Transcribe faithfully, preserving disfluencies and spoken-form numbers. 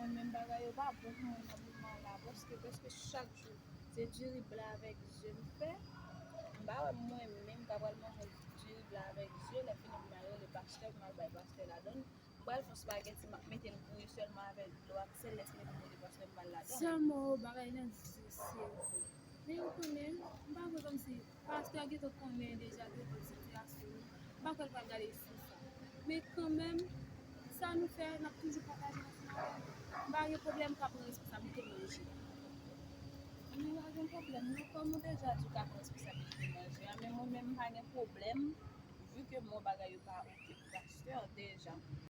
Mwen menm bagay yo pa bon pou mwen nan moman la, paske prèske chak jou se diri blan avèk ze m fè. M pa wè mwen menm ka pral manje yon diri blan avèk ze, lè fini m al rele pastè, m al bay pastè ladann. M pral fè yon spaghetti, m ap mete l bouyi sèlman avèk dlo ak sèl, lè fini pou m rele pastè, m al ladann. Sèlman bagay nan di se serye. Men ou konnen, m pa kwè kòmsi pastè a gentan konnen deja de tout sitiyasyon yo. M pa kwè l pral gade sou sa. Men kanmenm, sa nou fè, n ap toujou pataje nan flawa. M pa gen pwoblèm ka pran responsablite manje. Nou pa gen pwoblèm, nou kòm ou deja di w ka pran responsablite manje a, men mwen menm m pa gen pwoblèm, vi ke mwen bagay yo pa okipe pastè deja.